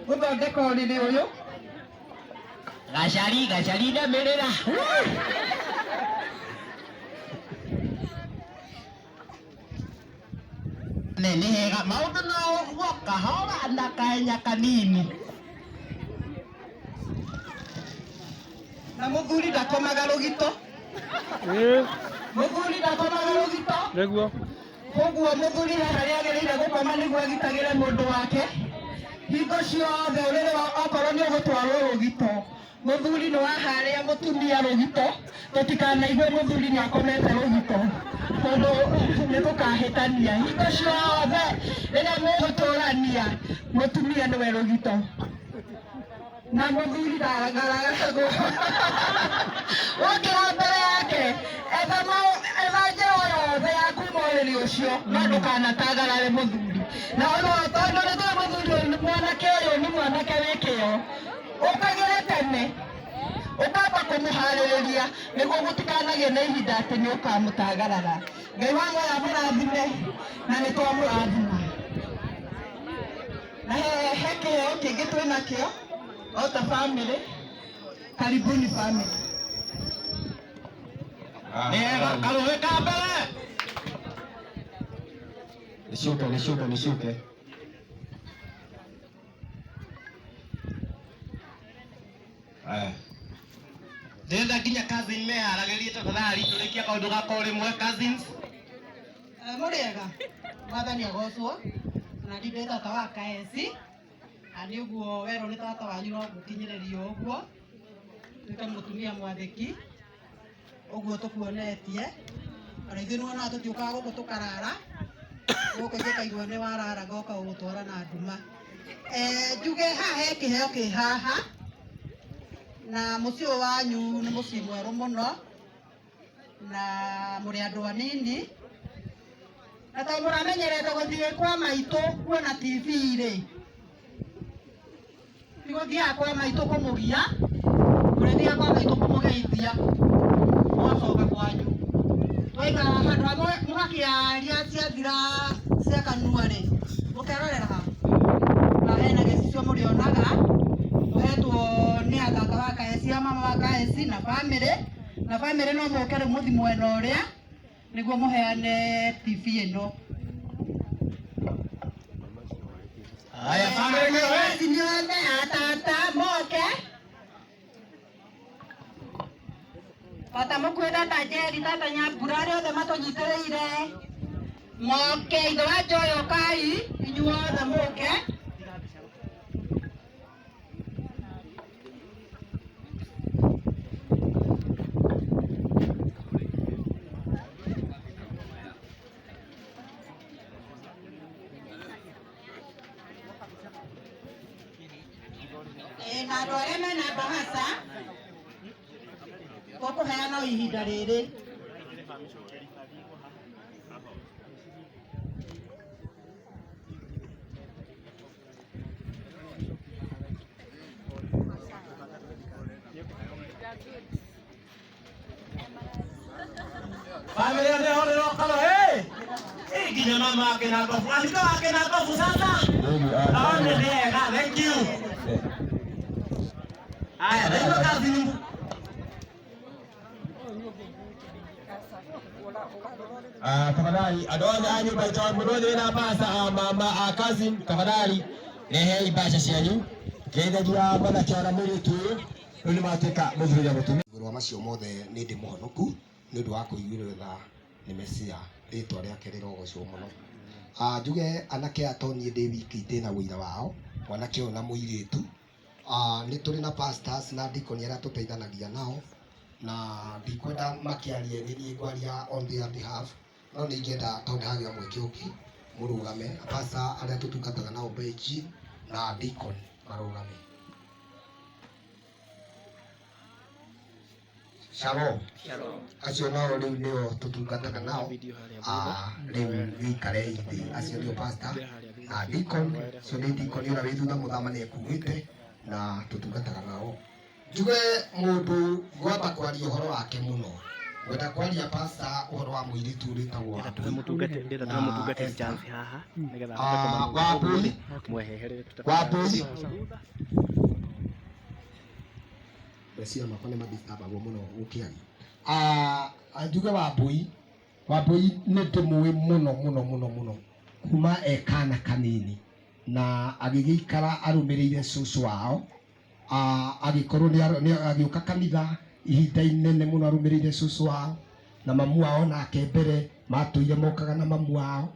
Gũthondeka ũrĩrĩ ũyũ. Gacari gacari ndamĩrĩra. Nĩ nĩ hega maũndũ no ũguo kahora na kahenya kanini. Na mũthuri ndakomaga rũgito. Mũthuri ndakomaga rũgito. Nĩguo. Koguo mũthuri he harĩa agĩrĩire gũkoma nĩguo agitagĩre mũndũ wake. Hingo ciothe ũrĩrĩ okorwo nĩ ũgũtwarwo rũgito, mũthuri nĩ wa harĩa mũtumia rũgito, tũtikanaigue mũthuri nĩ akomete rũgito, tondũ nĩ tũkahĩtania. Hingo ciothe rĩrĩa mũgũtũrania, mũtumia nĩwe rũgito na mũthuri ndagaragwo. Wokĩra mbere yake, etha etha njĩra o yothe ya kuma ũrĩrĩ ũcio, no ndũkanatagarare mũthuri. Na ona tondũ nĩ tũĩ mũthuri ũyũ, mwanake ũyũ nĩ mwanake wĩ kĩo, ũkagĩre tene, ũkamba kũmũharĩrĩria nĩguo gũtikanagĩe na ihinda atĩ nĩ ũkamũtagarara. Ngai wa muoyo amũrathime, na nĩ twamũrathima. Na he kĩheo kĩngĩ twĩ nakĩo o ta family. Karibuni family. Nĩ hega karũĩ ka mbere. Nishuke, nishuke, nishuke. Aya. Ndĩrenda nginya cousin meharagĩrie tafadhali tũrĩkie kaũndũ gaka o rĩmwe cousins. Mũrĩega, mwathani agocwo. Na ndĩ tata wa Kaesi, na nĩ ũguo werwo nĩ tata wanyu no ngũkinyĩrĩrio ũguo, tuĩke mũtumia mwathĩki ũguo tũkuonetie. Ona ithuĩ nĩwonaga tũtiũkaga gũkũ tũkarara gũkũ, ingĩkaigua nĩ warara ngoka gũgũtwara na nduma. Njuge haha he kĩheo kĩ haha, na mũciĩ ũyũ wanyu nĩ mũciĩ mwerũ mũno, na mũrĩ andũ anini, na tondũ mũramenyerete gũthiĩ kwa maitũ kuona TV rĩ, ti gũthiaga kwa maitũ kũmũgia, mũrĩthiaga kwa maitũ kũmũgeithia mũgacoka kwanyu. Twaikara handũ hamwe mũgakĩaria ciathira cia kanua rĩ, mũkerorera ha na hena gĩcicio mũrĩonaga mũhetwo nĩ atata wa Kaesi, a mama wa Kaesi na family, na family no mũke rĩu mũthi mwena ũrĩa nĩguo mũheane TV ĩno. Haya family nĩ Kaesi nĩ othe atata moke. Tata mũkuĩ, tata Njeri, tata Nyambura, arĩa othe matũnyitĩrĩire moke. Ithe wa Njoyo kai, inyuothe mũke. Na andũ arĩa mena bahasa tũkũheana o ihinda rĩrĩ. Familia ndio ndio kama hey. Eh, nginya mama wake na kofu. Alikuwa wake na kofu sasa. Oh, ni hega, thank you. Haya, ndio kazi ni Tafadhali andũ othe a nyũmba itũ, mũndũ wothe wĩna mbaca, a mama a cousin, tafadhali rehei mbaca cianyu ngeithagia mwanake ona mũirĩtu ũyũ rĩu nĩ matuĩka mũthuri na mũtumia. Igũrũ wa macio mothe nĩ ndĩ mũhonoku nĩ ũndũ wa kũiguĩrwo tha nĩ Mesia, rĩtwa rĩake rĩrogocwo mũno. Njuge anake aya to niĩ ndĩ wiki ndĩna ũira wao, mwanake ũyũ na mũirĩtu. Nĩ tũrĩ na pastors na deacon arĩa tũteithanagia nao, na ndikwenda makĩarie nĩ niĩ ngwaria on their behalf, no nĩ ingĩenda tondũ nĩ hagĩa mweke ũngĩ mũrũgame, pastor arĩa tũtungataga nao benji na deacon marũgame. Shalom. Acio nao rĩu nĩo tũtungataga nao. Rĩu gĩikare thĩ, acio nĩo pastor na deacon, acio nĩ deacon ũrĩa wĩ thutha mũthama nĩ ekuugĩte, na tũtungataga nao. Njuge mũndũ ngwamba kwaria ũhoro wake mũno Ngwenda kwaria pasta ũhoro wa mũirĩtu ũrĩtagwo Ndĩrenda tũhe mũtungatĩri, ndĩrenda tũhe mũtungatĩri chance haha nĩgetha ahote Ah, kũmenya Wambui. mweheherere Wambui. Meciria makwa nĩ madistabagwo mũno gũkĩaria. Ah, njuge Wambui, Wambui nĩ ndĩmũĩ mũno mũno mũno mũno kuma e kana kanini na agĩgĩikara arũmĩrĩire cũcũ wao. Ah, agĩkorwo agĩũka kanitha ihinda inene mũno arũmĩrĩire cũcũ wao na mamu wao nake mbere matũire mokaga na mamu wao.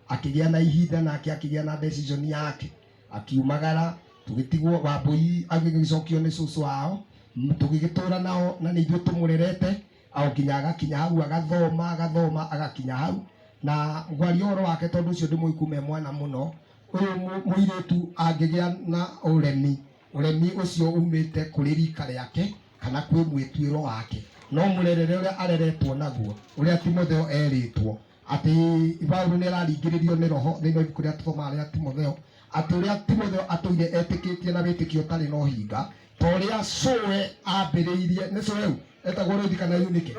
Akĩgĩa na ihinda nake akĩgĩa na decision yake akiumagara tũgĩtigwo Wambui agĩgĩcokio nĩ cũcũ wao tũgĩgĩtũra nao na nĩ ithuĩ tũmũrerete o nginya agakinya hau agathoma agathoma agakinya hau na ngwaria ũhoro wake tondũ ũcio ndĩmũĩ kuma e mwana mũno. Ũyũ mũirĩtu angĩgĩa na ũremi, ũremi ũcio umĩte kũrĩ rika rĩake kana kwĩ mwĩtuĩro wake, no mũrerere ũrĩa areretwo naguo ũrĩa Timotheo erĩtwo atĩ Paulo nĩ araringĩrĩrio nĩ roho thĩinĩ wa ibuku rĩa tũthomaga rĩa Timotheo atĩ ũrĩa Timotheo atũire etĩkĩtie na wĩtĩkio ũtarĩ na ũhinga ta ũrĩa cũwe ambĩrĩirie nĩ cũwe u etagwo Roithi kana Eunike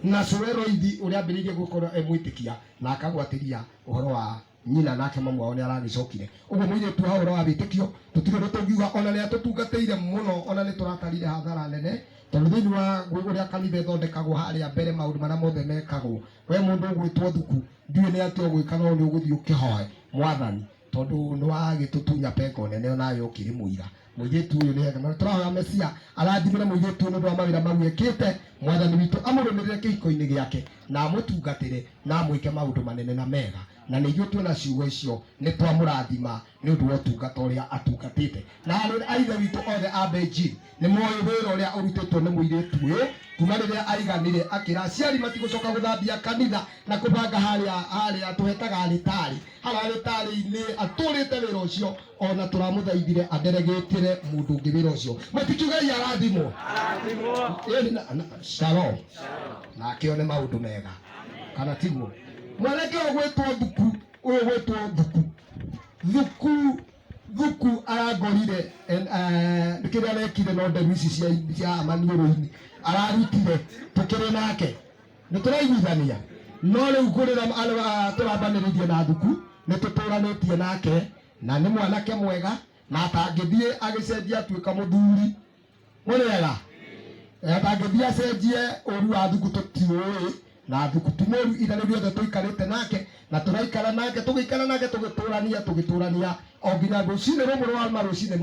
na cũwe Roithi ũrĩa ambĩrĩirie gũkorwo e mwĩtĩkia na akagwatĩria ũhoro wa nyina nake mamu wao nĩ aragĩcokire. Ũguo mũirĩtu ha ũhoro wa wĩtĩkio tũtirĩ ũndũ tũngiuga ona nĩ atũtungatĩire mũno ona nĩ tũratarire hathara nene tondũ thĩinĩ wa ũrĩa kanitha ĩthondekagwo harĩa mbere maũndũ marĩa mothe mekagwo we mũndũ ũgwĩtwo thuku ndiũĩ nĩ atĩa ũgwĩka no nĩ ũgũthiĩ ũkĩhoe mwathani tondũ nĩ wagĩtũtunya pengo nene onawe ũkĩrĩ mũira. Mũirĩtu ũyũ nĩ ega na tũrahoya Mesia arathimĩre mũirĩtu ũyũ nĩ ũndũ wa mawĩra mau ekĩte. Mwathani witũ amũrũmĩrĩre kĩhiko-inĩ gĩake na amũtungatĩre na amwĩke maũndũ manene na mega na nĩ ithuĩ twĩna ciugo icio nĩ twamũrathima nĩ ũndũ wa ũtungata ũrĩa atungatĩte. Na arĩ a ithe witũ othe a Beijing nĩ moĩ wĩra ũrĩa ũrutĩtwo nĩ mũirĩtu ũyũ kuma rĩrĩa aiganire akĩra aciari matigũcoka gũthambia kanitha na kũbanga harĩa harĩa tũhetaga arĩtarĩ harĩa arĩtarĩ-inĩ atũrĩte wĩra ũcio ona tũramũthaithire aderegĩtĩre mũndũ ũngĩ wĩra ũcio. Mũtikiuge arathimwo. Shalom. Nake one maũndũ mega kana tiguo? Mwanake ũyũ gwĩtwo Thuku, ũyũ gwĩtwo Thuku, Thuku, Thuku arangorire kĩrĩa arekire no nderu ici cia maniũrũ-inĩ ararutire tũkĩrĩ nake nĩ tũraiguithania no rĩu kũrĩra tũrambanĩrĩirie na Thuku nĩ tũtũranĩtie nake na nĩ mwanake mwega na atangĩthiĩ agĩcenjia atuĩka mũthuri mũrĩega atangĩthiĩ acenjie ũru wa Thuku tũtiũĩ na Thuku ti mũru itha rĩu rĩothe tũikarĩte nake na tũraikara nake tũgĩikara nake tũgĩtũrania tũgĩtũrania o nginya rũcinĩ rũmwe rwa marũcinĩ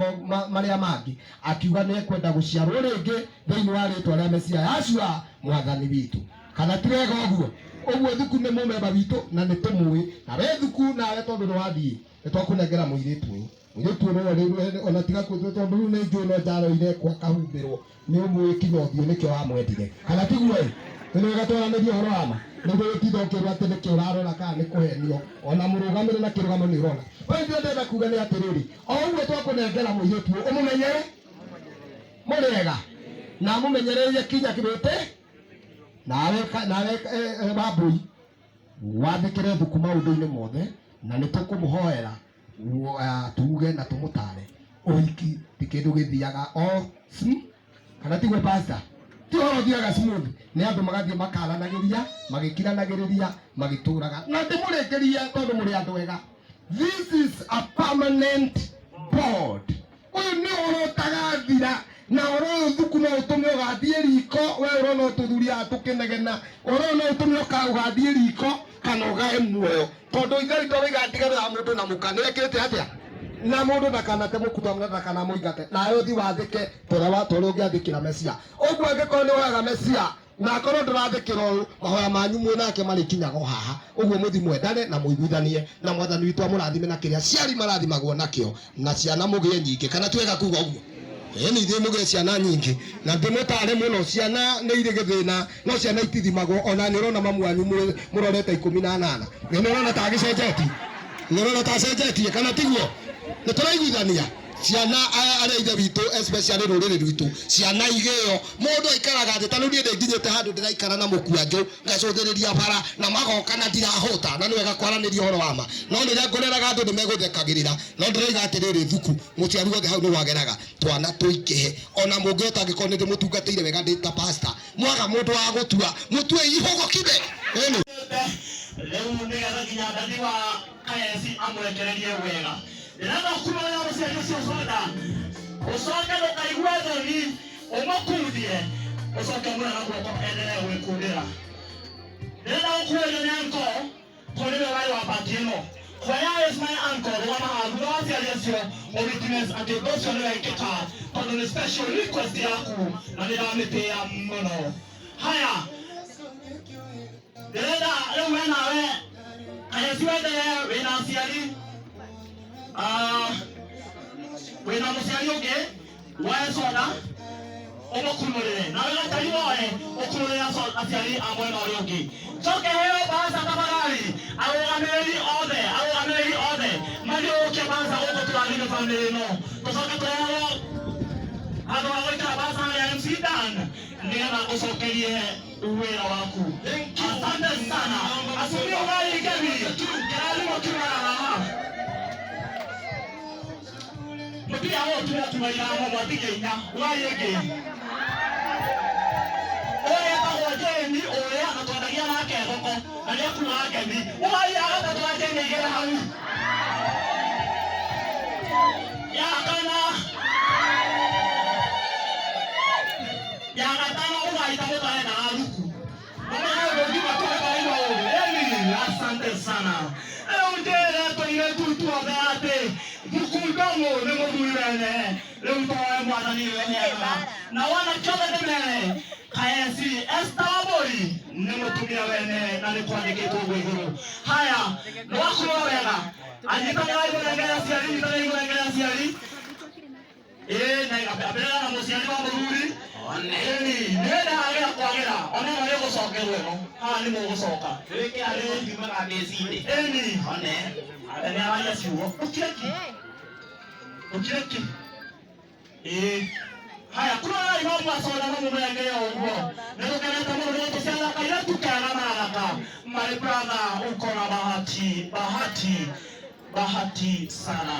marĩa mangĩ akiuga nĩ ekwenda gũciarwo rĩngĩ thĩinĩ wa rĩtwa rĩa Mesia Yahshua mwathani witũ kana ti wega ũguo? Ũguo Thuku nĩ mũmemba witũ na nĩ tũmũĩ na we Thuku nawe tondũ nĩ wathiĩ nĩ twakũnengera mũirĩtu ũyũ mũirĩtu ũyũ rĩu ona tiga tondũ rĩu nĩ njũĩ no njaroire kwa kahumbĩrwo nĩ ũmũĩ kinya ũthiũ nĩkĩo wamwendire kana tiguo ĩ? Nĩ wega twaranĩrie ũhoro wa ma nĩguo gũtinda ũkĩrwo atĩ nĩkĩ ũrarora kana nĩ kũhenio ona mũrũgamĩre na kĩrũgamo nĩ ũrona. We ithuĩ ndĩrenda kuga nĩ atĩrĩrĩ o ũguo twakũnengera mũirĩtu ũyũ ũmũmenyere mũrĩega na amũmenyererie kinya kĩrĩte nawe nawe Wambui wathĩkĩre Thuku maũndũ-inĩ mothe na nĩ tũkũmũhoera tuge na tũmũtare ũhiki ti kĩndũ gĩthiaga o kana tiguo pastor? Ti ũhoro ũthiaga smooth nĩ andũ magathiĩ makaranagĩria magĩkiranagĩrĩria magĩtũraga na ndĩmũrĩkĩrie tondũ mũrĩ andũ ega. This is a permanent board. Ũyũ nĩ ũhoro ũtagathira na ũhoro ũyũ Thuku no ũtũme ũgathiĩ riko we ũrona ũtũthuri haha tũkĩnegena ũhoro ũyũ no ũtũme ũgathiĩ riko kana ũgae muoyo tondũ ithe witũ aroiga ndigano ya mũndũ na mũka nĩ ekĩte atĩa na mũndũ ndakanate mũkuto na ndakanamũingate nawe ũthiĩ wathĩke ta ũrĩa ũngĩathĩkĩra Mesia. Ũguo angĩkorwo nĩ ũhoyaga Mesia na akorwo ndũrathĩkĩra ũyũ mahoya manyu mwĩ nake marĩkinyaga o haha ũguo mũthiĩ mwendane na mũiguithanie na mwathani witũ amũrathime na kĩrĩa aciari marathimagwo nakĩo na ciana mũgĩe nyingĩ kana ti wega kuga ũguo? Ĩni ithuĩ mũgĩe ciana nyingĩ na ndĩmũtare mũno ciana nĩ irĩ gĩthĩna no ciana itithimagwo ona nĩ ũrona mamu wanyu mũrorete 18 nĩ ũrona ta agĩcenjetie nĩ ũrona ta acenjetie kana tiguo? Nĩ tũraiguithania. Ciana arĩa ithe witũ, especially rũrĩrĩ rwitũ, ciana igĩo mũndũ aikaraga thĩ. Ta rĩu niĩ ndĩnginyĩte handũ ndĩraikara na mũkwanjũ, ngacũthĩrĩria bara na magoka na ndirahũta, na nĩ wega kwaranĩria ũhoro wa ma, no rĩrĩa ngũreraga andũ nĩ megũthekagĩrĩra, no ndĩroiga atĩrĩrĩ, thuku mũciari wothe hau nĩ wageraga twana tũingĩhe, ona mũngĩhota angĩkorwo nĩ ndĩmũtungatĩire wega ndĩ ta pastor, mwaga mũndũ wa gũtua mũtue ihogo kibe ĩni. Rĩu nĩgetha nginya ndathi wa kaesi amũrekererie wega, ndĩrenda kũmenya mũciari ũcio soda, ũcoke ndũkaigue thoni, ũmũkundie, ũcoke mwĩre na guoko endelee gwĩkundĩra. Ndĩrenda gũkuĩrio nĩ anko tondũ nĩwe warĩ wa pati ĩno. Where is my uncle? Rũgama haha thutha wa aciari acio, ũwitness atĩ ũndũ ũcio nĩ wekĩka, tondũ nĩ special request yaku na nĩ ndamĩtĩĩa mũno. Haya, ndĩrenda rĩu we nawe kaesi wenderee wĩna aciari. Ah, wĩna mũciari ũngĩ, woe soda ũmũkunũrĩre, nawe gatari woe ũkunũrĩre aciari a mwena ũrĩa ũngĩ. Njoke heo mbaca tafadhali. Arũgamĩrĩri othe, arũgamĩrĩri othe mathiũrũrũkie mbaca gũkũ, tũrathime bamĩrĩ ĩno, tũcoke tũrehwo handũ ha gũikara mbaca ya MC Dan nĩgetha ũcokerie wĩra waku. Asante sana. Atumia ũgai ngemi kĩrathimo kiumaga haha. Mũtumia ũyũ tumia tuma ithano mwatige inya ũgai ĩngĩ. Ũyũ etagwo Jane ũrĩa na twendagia nake thoko na nĩ akuaga ngemi. Ũgai ya gatatũ ya Jane igĩrĩ hau. Ya kana, ya gatano, ũgai ta mũtarendaga thuku. Asante sana. Rĩu njĩre tũirĩtu tuothe atĩ thuku ndũng'ũ nĩ mũthuri wene. Rĩu toe mwathani nĩwe ũheanaga. Na wanake othe ndĩmere kaesi Esther Wambũri nĩ mũtumia wene na nĩ kwandĩkĩtwo ũguo igũrũ. Haya, nĩwakurwo wega. Anyitanĩrai mũnengere aciari, nyitanĩrai mũnengere aciari. Ĩĩ, na ambĩrĩra na mũciari wa mũthuri. Ĩni, nĩ hagĩra kwagĩra ona ĩno nĩ ĩgũcokerwo, ĩno haha nĩ mũgũcoka. Ĩni, nĩ araria ciugo, ũkire ki, ũkire ki. Ĩĩ, haya, kurai mamwa soda na mũmũnengere o ũguo. Nĩ tũkenete mũno nĩ tũciana kairĩtu kega na thaka. My brother, uko na bahati, bahati, bahati sana.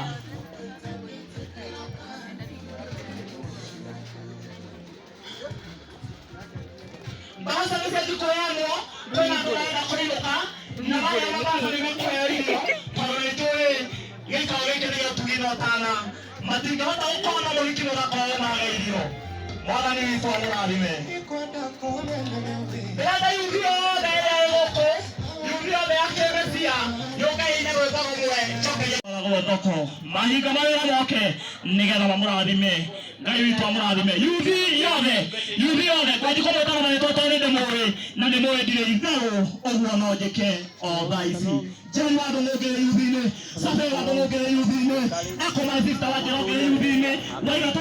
Mbaca nĩ cianji kũheanwo, kwĩna andũ marenda kũinũka na marĩa mabaca nĩ mekũheo irio, tondũ nĩ njũĩ gĩikaro gĩkĩ nĩ gĩtugi na ũtana, matingĩhota gũkorwo na mũhiki mũthaka ũyũ mage irio. Mwathani witũ amũrathime. Ndĩrenda yuthi yothe ĩrĩa ĩ gũkũ, yuthi yothe ya kĩmecia yũke ine rwĩmbo rũmwe njokerie thoko mahinga mawĩra moke nĩgetha mamũrathime. Ngai witũ amũrathime yuthi yothe, yuthi yothe. Kwanji kũmwĩta na marĩtwa tondũ nĩ ndĩmũĩ na nĩ mũĩ ndirĩ itherũ, ũguo no njĩke o thaa ici. Jerry wa ndũng'ũngĩre yuthi-inĩ, Sabe wa ndũng'ũngĩre yuthi-inĩ, Eko my sister wa njĩrongere yuthi-inĩ, Waigatũ.